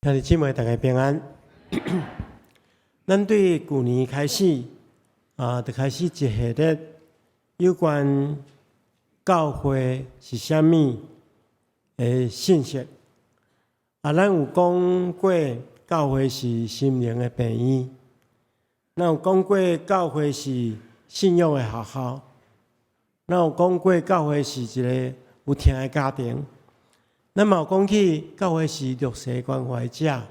兄弟姊妹，大家平安。咱對舊年開始啊，就開始一系列有關教會是啥物的信息。啊，咱有講過教會是心靈的病院，咱有講過教會是信仰的學校，咱有講過教會是一个有疼的家庭。咱嘛有講起教會是弱勢關懷者，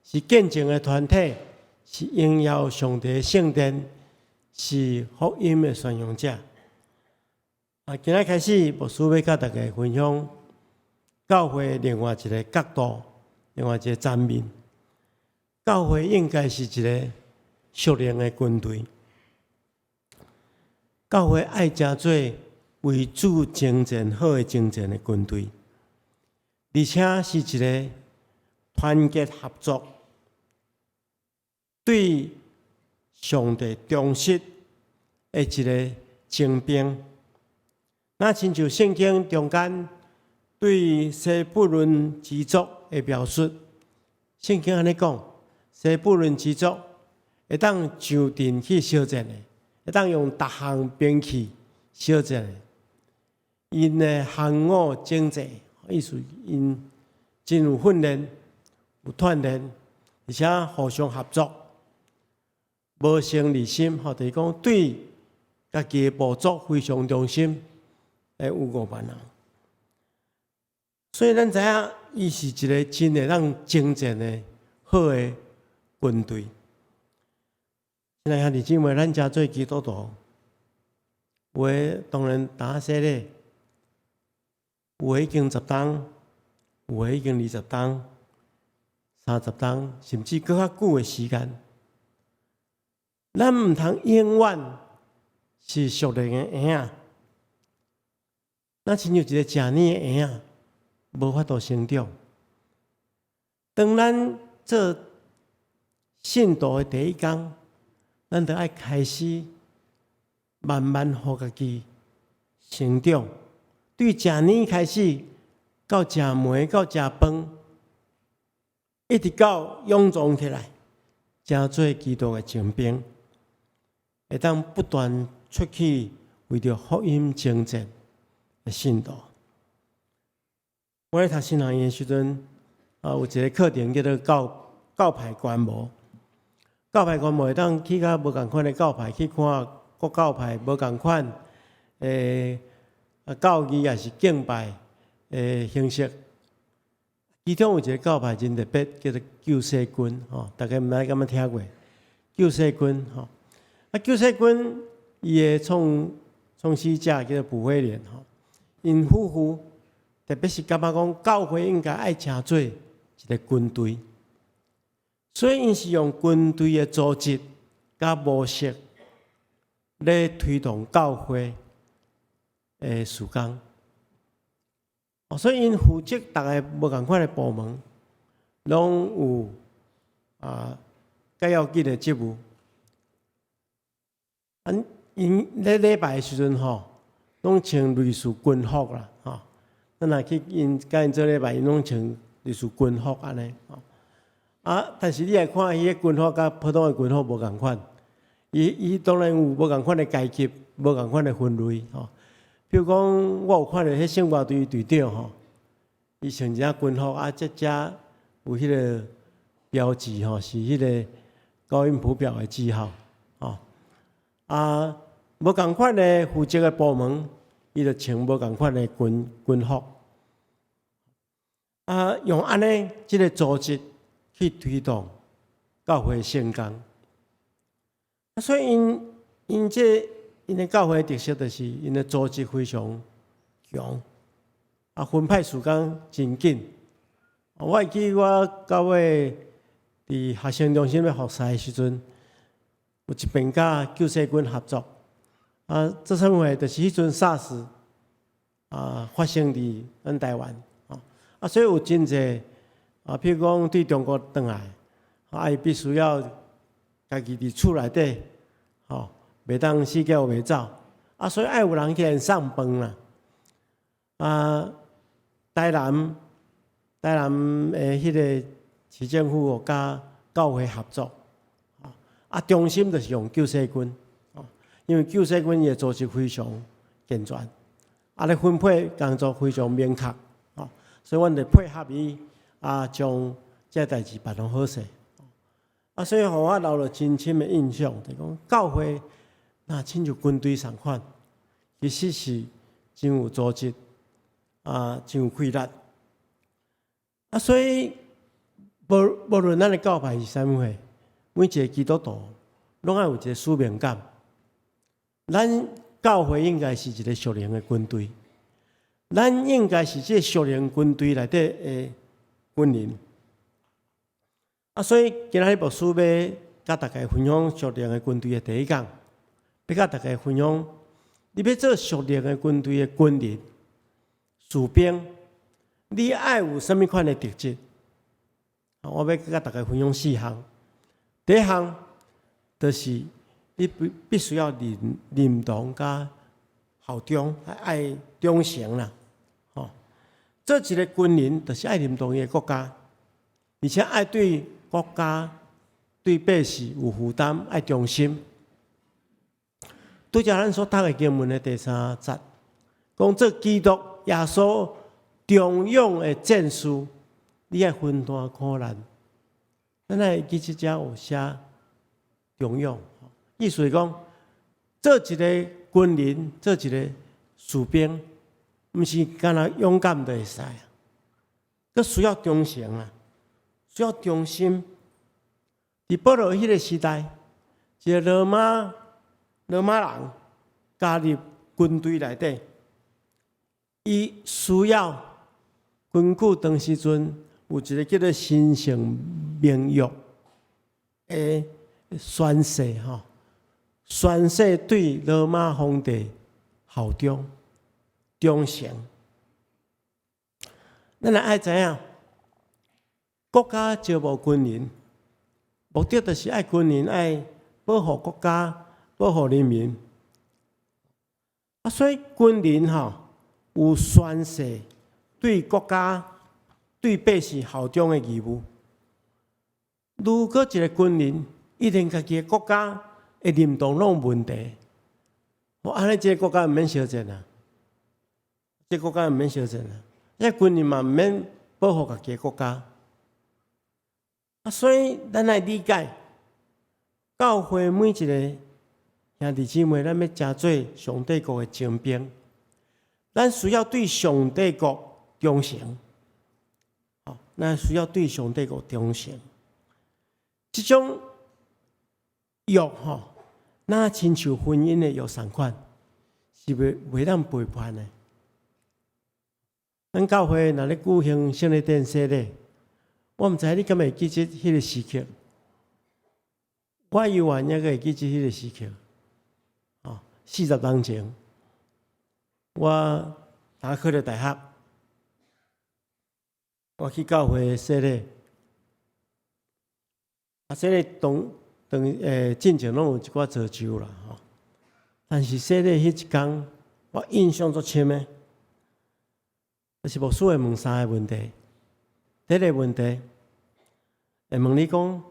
是見證的團體，是榮耀上帝的聖殿，是福音的宣揚者。啊，今仔開始，牧師欲佮大家分享教會另外一个角度，另外一个層面。教會應該是一个屬靈的軍隊，教會愛成做為主征戰好的征戰的軍隊。而且是一个團結合作、對上帝忠實的一个精兵。若親像聖經中間對西布倫支族的描述，聖經按呢講：西布倫支族會當上陣去相戰的，會當用逐項兵器相戰的，𪜶的行伍整齊。意思𪜶真有訓練、有鍛鍊，而且互相合作，無勝利心，吼，就是講對家己的部族非常忠心，會有5萬人。所以咱知影，伊是一个真會當征戰的好的軍隊。親愛兄弟姊妹，咱遮做基督徒，有的當然當洗禮。有的已經10冬，有的已經20冬、30冬，甚至閣較久的時間。咱毋通永遠是屬靈的嬰仔，咱親像一个食奶的嬰仔，無法度成長。當咱做信徒的第一工，咱就愛開始慢慢予家己成長。對食奶開始，到食糜，到食飯，一直到勇壯起來，成做基督的精兵，會當不斷出去為著福音征戰的信徒。我咧讀神學院的時陣，啊，有一个課程叫做教教派觀摩。教派觀摩會當去佮無仝款的教派去看各教派無仝款的教義抑是敬拜的形式。其中有一个教派真特別，叫做救世軍，吼，大家毋知敢捌聽過？救世軍，吼，啊，救世軍伊的創創始者叫做卜慧蓮，吼，𪜶夫婦特別是感覺講教會應該愛成做一个軍隊，所以𪜶是用軍隊的組織佮模式咧推動教會的事工，所以𪜶負責逐个無仝款的部門，攏有啊較要緊的職務。啊，𪜶咧禮拜的時陣吼，攏穿類似軍服啦，吼。咱若去𪜶佮𪜶做禮拜，𪜶攏穿類似軍服按呢，吼。啊，但是你來看彼个軍服佮普通的軍服無仝款，伊伊當然有無仝款的階級，無仝款的分類，吼。比如講，我有看著彼聖樂隊隊長吼，伊穿一件軍服啊，這遮有彼个標誌吼，是彼个高音譜表的記號，吼。啊，無仝款的負責的部門，伊就穿無仝款的軍軍服。啊，用按呢這个組織去推動教會聖工。啊，所以𪜶𪜶這𪜶的教會特色就是𪜶的組織非常強，啊，分派事工真緊。我會記我到尾佇學生中心咧服侍的時陣，有一遍佮救世軍合作，啊，做啥物貨？就是彼陣 SARS 啊發生佇咱台灣，啊，所以有真濟啊，譬如講對中國轉來，啊，伊必須要家己佇厝內底，吼，袂當四界袂走，啊，所以愛有人去𪜶送飯啦。啊，台南台南的彼个市政府哦，佮教會合作，啊，中心就是用救世軍，因為救世軍的組織非常健全，啊，咧分配工作非常明確，所以阮就配合伊，啊，將這代誌辦予好勢，啊，所以予我留了真深的印象，就講教會若親像軍隊仝款，其實是真有組織，啊，真有規律，啊，所以無論咱的教派是啥物貨，每一個基督徒攏愛有一個使命感。咱教會應該是一個屬靈的軍隊，咱應該是這個屬靈軍隊內底的軍人。啊，所以今仔日牧師欲佮大家分享屬靈的軍隊的第一講，欲佮大家分享，你欲做屬靈的軍隊的軍人、士兵，你愛有啥物款的特質？我欲佮大家分享四項。第一項就是你必須要認同佮效忠，愛忠誠啦。吼，做一個軍人就是愛認同伊的國家，而且愛對國家、對百姓有負擔，愛忠心。拄才咱所讀的經文的第三節，講做基督耶穌忠勇的戰士，你愛分擔苦難。咱愛記這節有寫忠勇，意思是講，做一個軍人，做一個士兵，毋是干焦勇敢就會使啊，閣需要忠誠啊，需要忠心。佇保羅彼個時代，一個羅馬人加入軍隊內底，伊需要根據當時陣有一個叫做神聖盟約的宣誓吼，宣誓對羅馬皇帝效忠忠誠。咱若愛知影，國家招募軍人，目的就是愛軍人愛保護國家、保護人民。啊，所以軍人吼有宣誓對國家、對百姓效忠的義務。如果一個軍人，伊連家己的國家的認同攏有問題，哦，按呢這个國家毋免相戰啊！這個國家毋免相戰啊！這軍人嘛毋免保護家己的國家。啊，所以咱愛理解，教會每一個兄弟姊妹，咱欲成做上帝國的精兵，咱需要對上帝國忠誠。哦，咱需要對上帝國忠誠。這種約吼，若親像婚姻的約仝款，是袂當背叛的。咱教會若咧舉行聖禮典洗禮，我毋知你敢會記得彼个時刻。我猶原猶閣會記得彼个時刻。哦，40冬前，我打考了大學，我去教會洗禮。啊，洗禮當進前攏有一寡造就啦，吼。但是洗禮彼一工，我印象足深的，就是牧師會問三個問題。第一個問題，會問你講，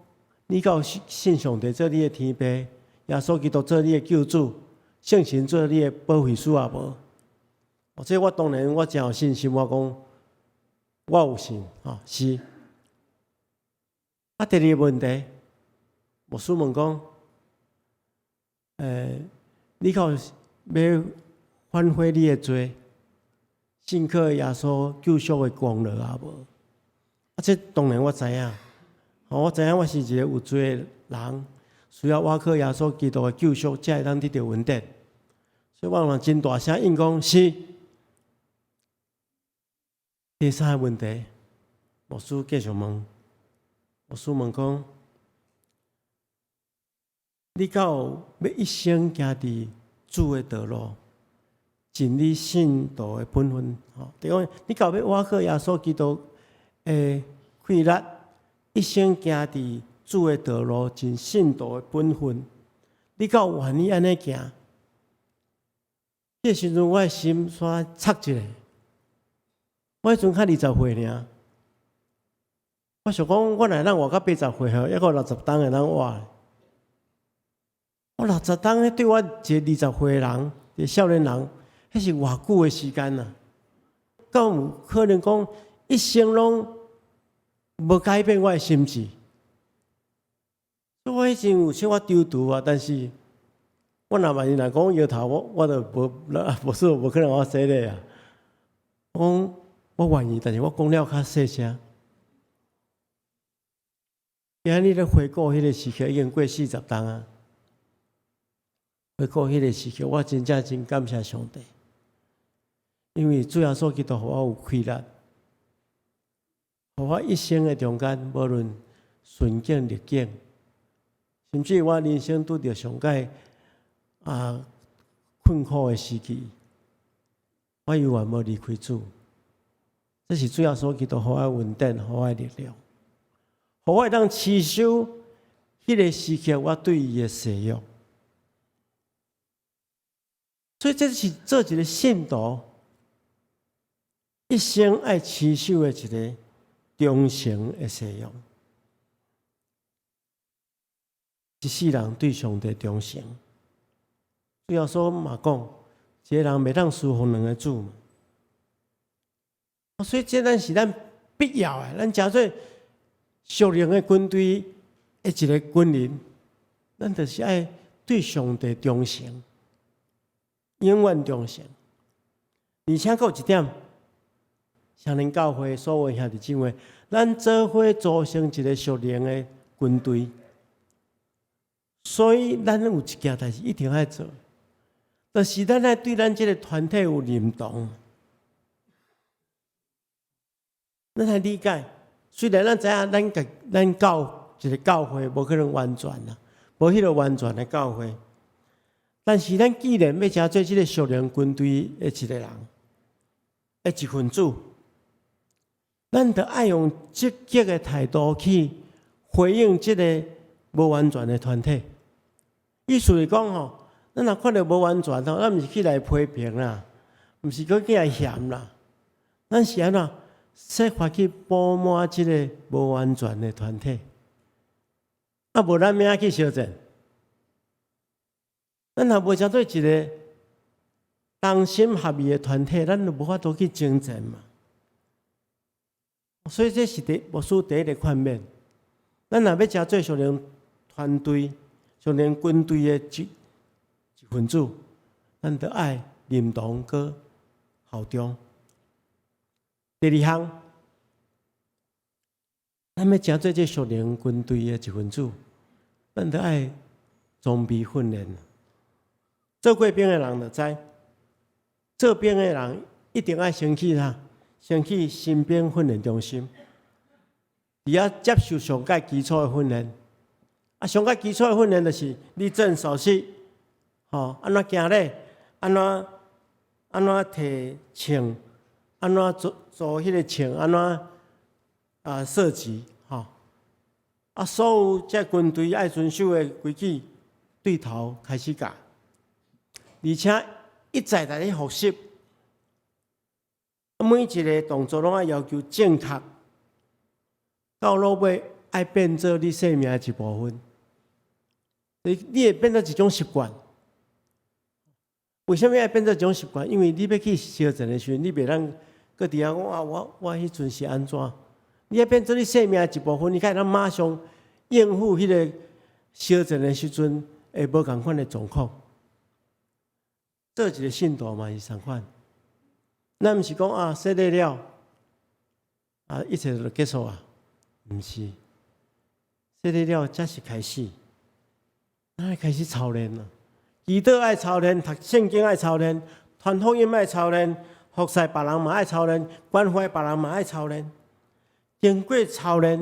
你敢有信上帝做你的天父，耶穌基督做你的救主，聖神做你的保惠師也無？哦，這我當然我誠有信心，我講我有信，吼，是。啊，第二個問題，牧師問講，你敢有欲反悔你的罪，信靠耶穌救贖的功勞也無？啊，這當然我知影，我知影我是一個有罪的人，需要倚靠耶穌基督的救贖，才會當得著恩典。所以我嘛真大聲應講是。第三個問題，牧師繼續問，牧師問講，你敢有欲一生行佇主的道路，盡你信徒的本分？吼，就講你敢有欲倚靠耶穌基督的氣力，一生行佇主的道路，盡信徒的本分，你敢有願意按呢行？這時陣我的心煞插一下，我彼陣才20歲爾，我想講，我若當活到80歲吼，抑閣60冬會當活。我六十冬，對我一個20歲的人，一個少年人，彼是偌久的時間啊！敢有可能講一生攏無改變我的心志？所以我彼陣有小可躊躇啊，但是我若萬一若講搖頭，我就無無說無可能我洗禮啊。我講我願意，但是我講了較細聲。今日咧回顧彼個時刻，已經過40冬啊。回顧彼個時刻，我真正真感謝上帝，因為主耶穌基督予我有氣力，予我一生的中間，無論順境逆境，甚至我人生拄著上蓋困苦的時期，我猶原無離開主。這是主耶穌基督予我的恩典，予我的力量，予我會當持守彼個時刻，我對伊的誓約。所以這是做一個信徒一生愛持守的一個忠誠的誓約。一世人對上帝忠誠，主耶穌嘛講，一個人袂當侍奉兩個主嘛。所以這咱是咱必要的，咱成做屬靈的軍隊的一個軍人，咱就是愛對上帝忠誠，永遠忠誠。而且閣有一點，雙連教會所有兄弟姊妹，咱做伙組成一個屬靈的軍隊，所以咱有一件代誌一定愛做，就是咱愛對咱這個團體有認同。咱愛理解，雖然咱知影咱家咱教一個教會無可能完全啦，無彼個完全的教會，但是咱既然欲成做這個屬靈軍隊的一個人，的一份子，咱著愛用積極的態度去回應這個無完全的團體。意思是講吼，咱若看著無完全吼，咱毋是去來批評啦，毋是閣去來嫌啦，咱是按怎？設法去補滿這個無完全的團體，啊，無咱欲按怎去相戰？咱若無成做一個同心合意的團體，咱就無法度去征戰嘛。所以這是第牧師第一個勸勉。咱若欲成做屬靈團隊、屬靈軍隊的一份子，咱著愛認同閣效忠。第二項，咱欲成做這屬靈軍隊的一份子，咱著愛裝備訓練。做過兵的人就知，做兵的人一定愛先去啥？先去新兵訓練中心，佇遐接受上蓋基礎的訓練。啊，上蓋基礎的訓練就是你正守勢，吼，按怎行禮，按怎按怎提槍，按怎做做彼個槍，按怎射擊，吼。啊，所有這軍隊愛遵守的規矩，對頭開始教，而且一再來咧複習，每一個動作攏愛要求正確，到落尾愛變做你生命的一部分，你會變做一種習慣。為啥物愛變做一種習慣？因為你欲去相戰的時陣，你袂當閣佇遐講啊，我彼陣是按怎？你愛變做你生命的一部分，你才會當馬上應付彼個相戰的時陣會無仝款的狀況。做一個信徒嘛是仝款，咱毋是講啊，洗禮了啊，一切就結束啊，毋是，洗禮了才是開始，咱愛開始操練啊。祈禱愛操練，讀聖經愛操練，傳福音愛操練，服侍別人嘛愛操練，關懷別人嘛愛操練。經過操練，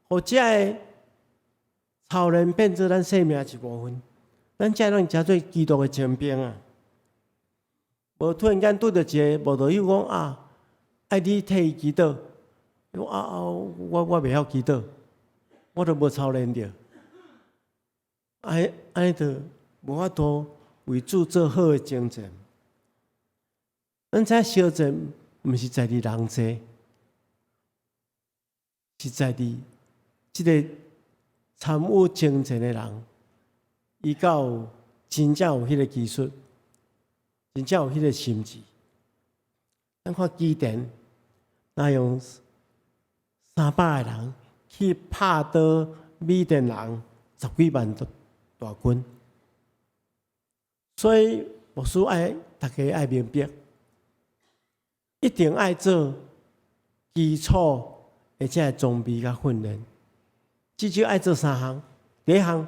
予這个操練變做咱生命一部分，咱才會當成做基督的精兵啊！無突然間拄著一個慕道友講啊，愛你替伊祈禱，講啊啊，我袂曉祈禱，我都無操練著，按按呢就無法度為主做好的征戰。咱知相戰，毋是在佇人濟，實在佇這个參與征戰的人，伊敢有真正有彼个技術，真正有彼个心志。咱看基甸，若用300个人去拍倒米甸人十幾萬大軍，所以牧師愛大家愛明白，一定愛做基礎的這个裝備佮訓練，至少愛做三項。第一項，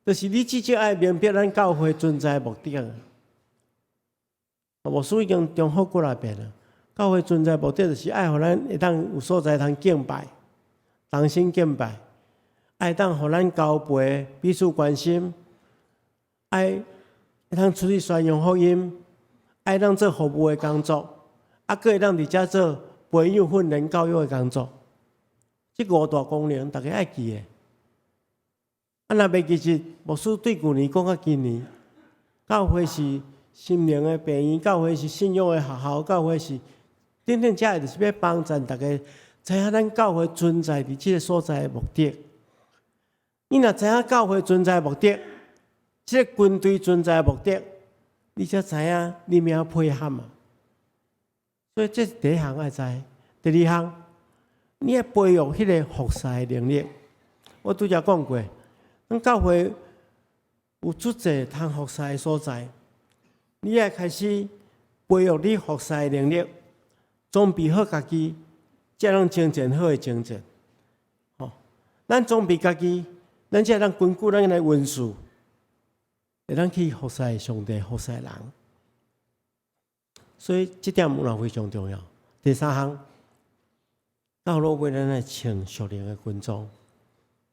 就是你至少愛明白咱教會存在的目的啊。牧師已經重複過來遍啦。教會存在目的就是愛予咱會當有所在通敬拜，同心敬拜，愛當予咱交陪彼此關心，愛會當出去宣揚福音，愛當做服務的工作，啊，閣會當佇遮做培養、訓練、教育的工作。這五大功能，大家愛記的。啊，若袂記得，牧師對舊年講到今年，教會是心靈的病院，教會是信仰的學校，教會是等等，這就是欲幫助大家知影咱教會存在佇這个所在的目的。你若知影教會存在的目的，這个軍隊存在的目的，你才知影你欲按怎配合嘛。所以這是第一項愛知。第二項，你愛培育彼个服侍的能力。我拄才講過，咱教會有足濟通服侍的所在，你愛開始培育你服侍的能力，裝備好家己，才能征戰好的征戰。吼，咱裝備家己，咱才會當根據咱的恩賜，會當去服侍上帝、服侍人。所以這點嘛非常重要。第三項，到落尾咱愛穿屬靈的軍裝，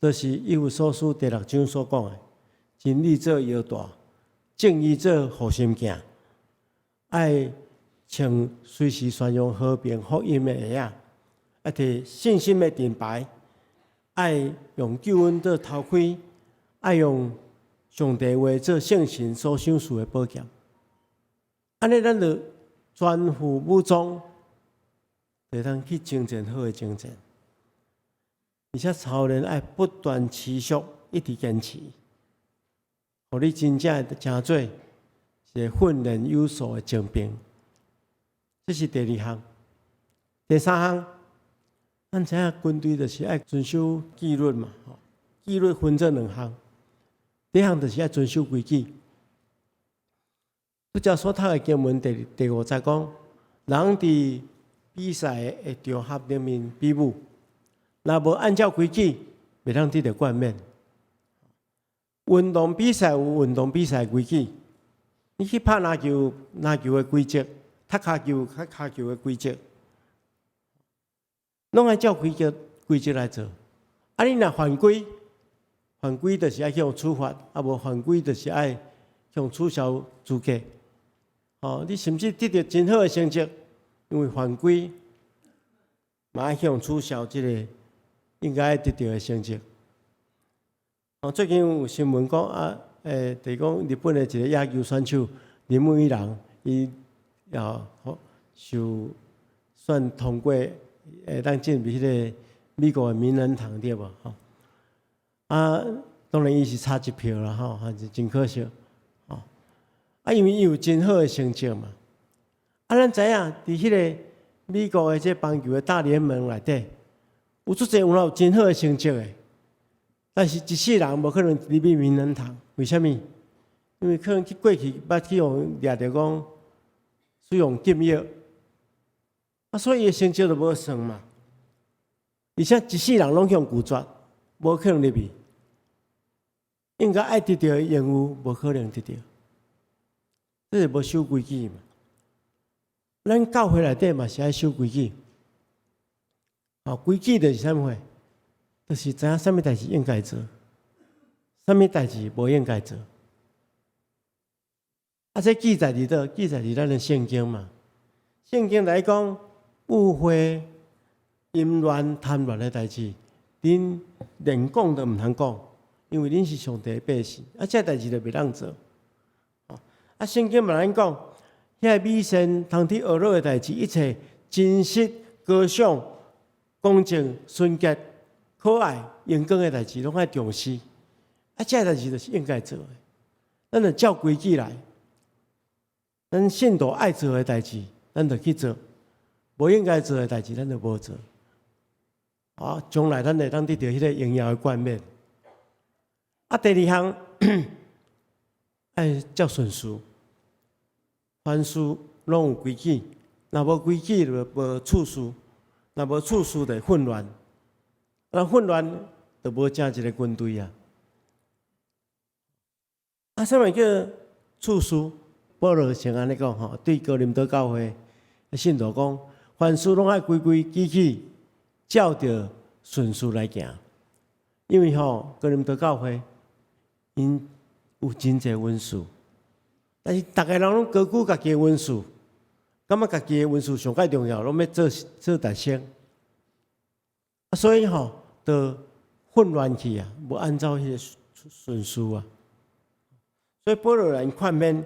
就是以弗所書第六章所講的：真理做腰帶，正義做護心鏡，愛穿隨時宣揚和平福音的鞋仔，愛提信心的盾牌，愛用救恩做頭盔，愛用上帝話做聖神所賞賜的寶劍。按呢，咱就全副武裝，會當去征戰好的征戰。而且操練愛不斷持續，一直堅持，予你真正會成做一个訓練有素的精兵。這是第二項。第三項，咱知影軍隊就是愛遵守紀律嘛，吼，紀律分做兩項。第一項就是愛遵守規矩。拄才所讀的經文第五節講，人佇比賽的場合裡面比武，若無按照規矩，袂當得著冠冕。運動比賽有運動比賽規矩，你去拍籃球，籃球的規則；踢跤球，踢跤球的規則，攏愛照規則規則來做。啊，你若犯規，犯規就是愛去予處罰，啊無犯規就是愛去予取消資格。哦，你甚至得著真好的成績，因為犯規，嘛愛去予取消這个應該得著的成績。哦，最近有新聞講啊，就是講日本的一个野球選手鈴木一郎，伊也受選通過，會當進入彼个美國的名人堂對無？吼，啊，當然伊是差一票啦，吼，還是真可惜。吼，啊，因為伊有真好的成績嘛。啊，咱知影佇彼个美國的這棒球的大聯盟內底，有足濟有有真好的成績的，但是一世人無可能入去名人堂，為啥物？因為可能去過去捌去予掠著講使用禁藥，啊，所以伊的成績就無算嘛。而且一世人攏去予拒絕，無可能入去。應該愛得著的榮譽，無可能得著。這是無守規矩嘛。咱教會內底嘛是愛守規矩。啊，規矩就是啥物貨？就是知影啥物代誌應該做，啥物代誌無應該做。啊，這記載佇佗？記載佇咱的聖經嘛。聖經來講，誤會、淫亂、貪亂的代誌，恁連講都毋通講，因為恁是上帝的百姓。啊，這代誌就袂當做。啊，聖經嘛咱講，遐個美善通去學樂的代誌，一切真實高尚、公正、純潔、可愛、榮光的代誌，攏愛重視。啊，這個代誌就是應該做的。咱就照規矩來，咱信徒愛做的代誌，咱就去做；無應該做的代誌，咱就無做。啊，將來咱會當得著彼個榮耀的冠冕。啊，第二項愛照順序，凡事攏有規矩，若無規矩就無次序，若無次序就會混亂，若混亂就無成一個軍隊啊。啊，啥物叫次序？保羅先按呢講吼，對哥林多教會信徒講，凡事攏愛規規矩矩，照著順序來行。因為吼，哥林多教會𪜶有真濟恩賜，但是逐个人攏高舉家己的恩賜，感覺家己的恩賜上蓋重要，攏欲做做大先。啊，所以吼，就混亂去啊，無按照彼個順序啊。所以保羅來勸勉，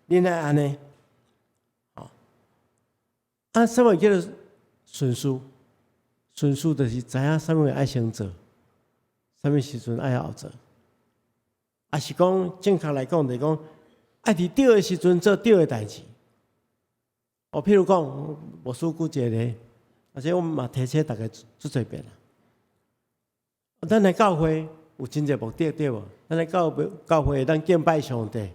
恁愛按呢？啊，啥物叫做順序？順序就是知影啥物愛先做，啥物時陣愛後做。抑是講正確來講，就是講愛佇對的時陣做對的代誌。哦，譬如講，牧師舉一個例，而且我嘛提醒大家足濟遍啦。咱的教會有真濟目的，對無？咱的教會教會會當敬拜上帝，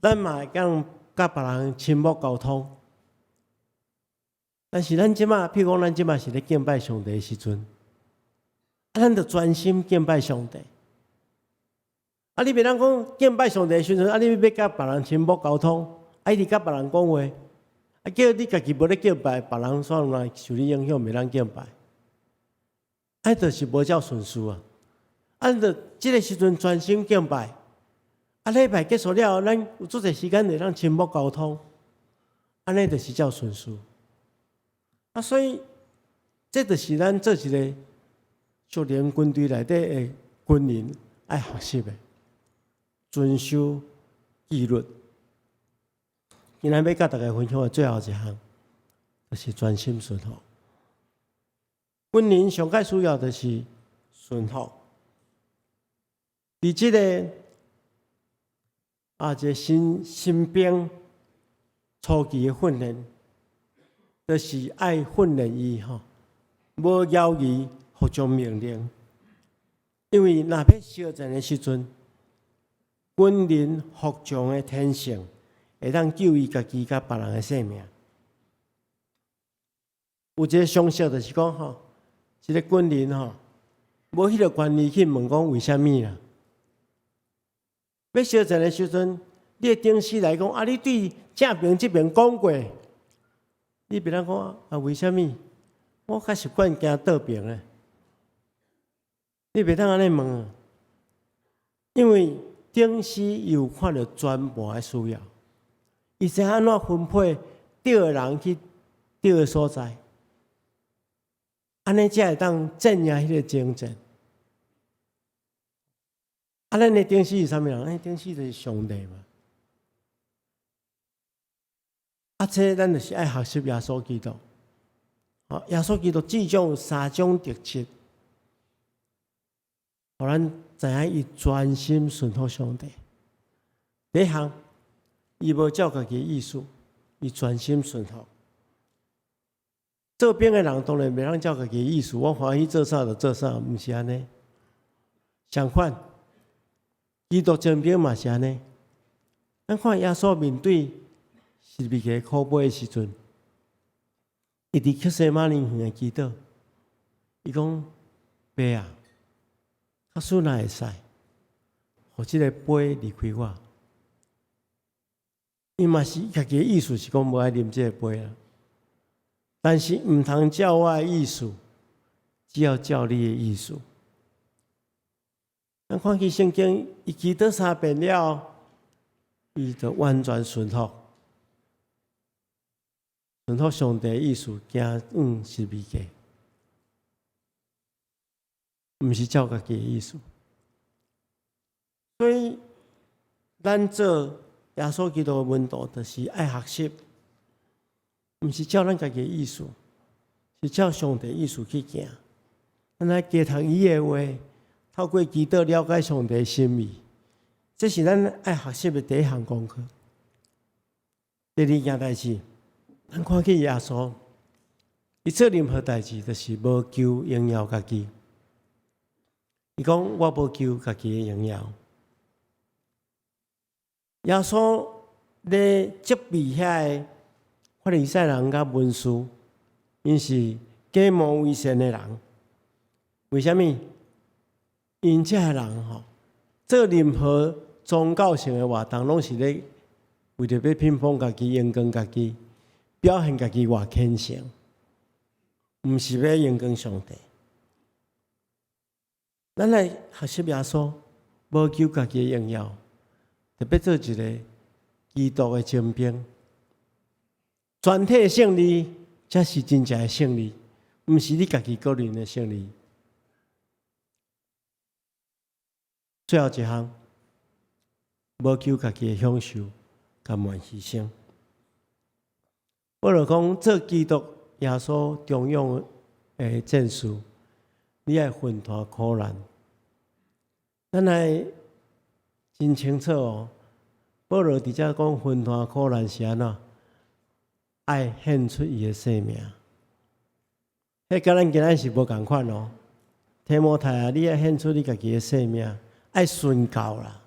咱嘛會當佮別人親密溝通。但是咱這馬，譬如講，咱這馬是咧敬拜上帝的時陣，啊，咱就專心敬拜上帝。啊，你袂當講敬拜上帝的時陣，啊，你欲佮別人親密溝通，啊，一直佮別人講話，啊，叫你家己無咧敬拜，別人煞來受你影響，袂當敬拜。啊，就是無照順序啊！啊，就這個時陣專心敬拜，啊，禮拜結束了後，咱有足濟時間會當親密溝通，按呢就是照順序。啊，所以這就是咱做一個屬靈軍隊內底的軍人愛學習的，遵守紀律。今仔欲佮大家分享的最後一項，就是專心順服。軍人上蓋需要就是順服。佇這個啊，這個新新兵初期的訓練，就是愛訓練伊吼，無猶豫服從命令。因為若欲相戰的時陣，軍人服從的天性，會當救伊家己佮別人的性命。有一個常識就是講吼，一個軍人吼，無彼個權利去問講為啥物啦。欲相戰的時陣，你的頂司來講啊，你對正爿這爿講過，你袂當講啊？為啥物？我較習慣行倒爿咧。你袂當按呢問，因為頂司有看著全盤的需要，伊知影按怎分配對的人去對的所在，按呢才會當戰贏彼個爭戰。啊，咱的頂司是啥物人？咱的頂司就是上帝嘛。啊，這咱就是愛學習耶穌基督。耶穌基督至少有三種特質，予咱知影伊專心順服上帝。第一項，伊無照家己的意思，伊專心順服。做兵的人當然袂當照家己的意思，我歡喜做啥就做啥，毋是按呢。相反，基督精兵嘛是按呢。咱看耶穌面對十字架苦杯的時陣，伊佇客西馬尼園的祈禱，伊講：爸啊，假使若會使，予這个杯離開我。伊嘛是家己的意思是講無愛啉這个杯啦，但是毋通照我的意思，只要照你的意思。咱看見聖經，伊祈禱三遍了，伊就完全順服，順服上帝的意思，行往十字架，毋是照家己的意思。所以，咱做耶穌基督的門徒，就是愛學習，毋是照咱家己的意思，是照上帝意思去行。咱愛加讀伊的話，透過祈禱了解上帝心意，這是咱愛學習的第一項功課。第二件代誌，咱看見耶穌，伊做任何代誌，就是無求榮耀家己。伊講我無求家己的榮耀。耶穌咧責備遐個法利賽人佮文士，𪜶是假冒為善的人。為啥物？𪜶這个人吼，做任何宗教性的活動，攏是咧為著欲品捧家己、榮光家己、表現家己偌虔誠，毋是欲榮光上帝。咱來學習耶穌，無求家己的榮耀，特別做一个基督的精兵，全體的勝利才是真正的勝利，毋是你家己個人的勝利。最後一項，無求家己的享受，甘願犧牲。保羅講，做基督耶穌忠勇的戰士，你愛分擔苦難。咱愛真清楚哦。保羅佇遮講分擔苦難是按怎？愛獻出伊的性命。彼佮咱今仔是無仝款哦。提摩太啊，你愛獻出你家己的性命，愛殉教啦。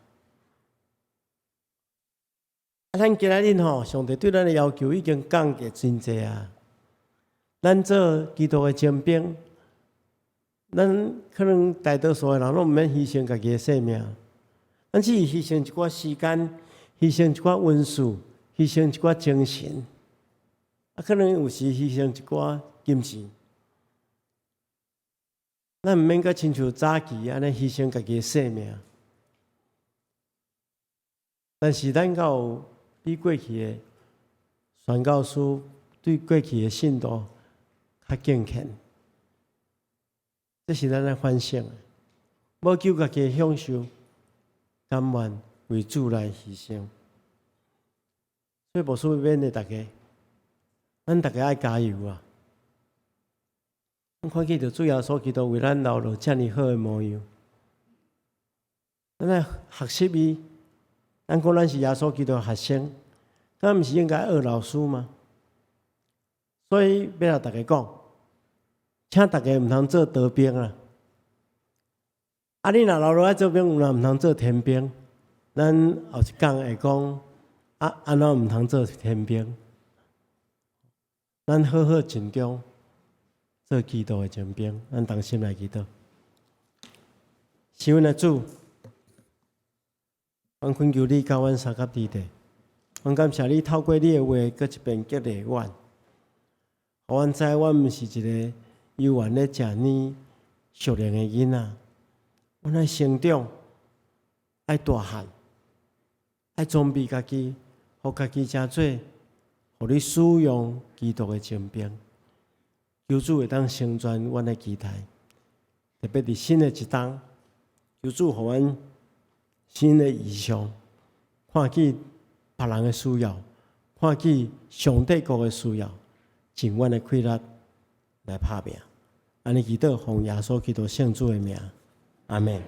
啊，咱今仔日吼，上帝對咱的要求已經降低真濟啊。咱做基督的精兵，咱可能大多數的人攏毋免犧牲家己的性命，咱只是犧牲一寡時間，犧牲一寡溫書，犧牲一寡精神，啊，可能有時犧牲一寡金錢。咱毋免閣親像早期按呢犧牲家己的性命，但是咱閣有比過去的宣教師對過去的信徒較敬虔，這是咱愛反省的。無求家己的享受，甘願為主來犧牲。所以牧師勉勵大家，咱大家愛加油啊！咱看見著主耶穌基督為咱留落遮爾好的模樣，咱愛學習伊。咱講咱是耶穌基督的學生，咱毋是應該學老師嗎？所以欲共大家講，請大家毋通做逃兵啊！啊，你若留落來做兵，有毋通做天兵？咱後一講會講，啊，按怎毋通做天兵？咱好好盡忠，做基督的精兵。咱同心來祈禱。是阮的主，阮懇求你佮阮相佮佇咧。阮感謝你透過你的話，閣一遍激勵阮，予阮知阮毋是一个猶原咧食奶屬靈的囡仔，阮愛成長，愛大漢，愛裝備家己，予家己成做，予你使用基督的精兵。求主會當成全阮的期待，特別佇新的一冬，求主予阮新的異象，看見別人的需要，看見上帝國的需要，盡阮的氣力來拍拚。按呢祈禱，奉耶穌基督聖主的名，阿門。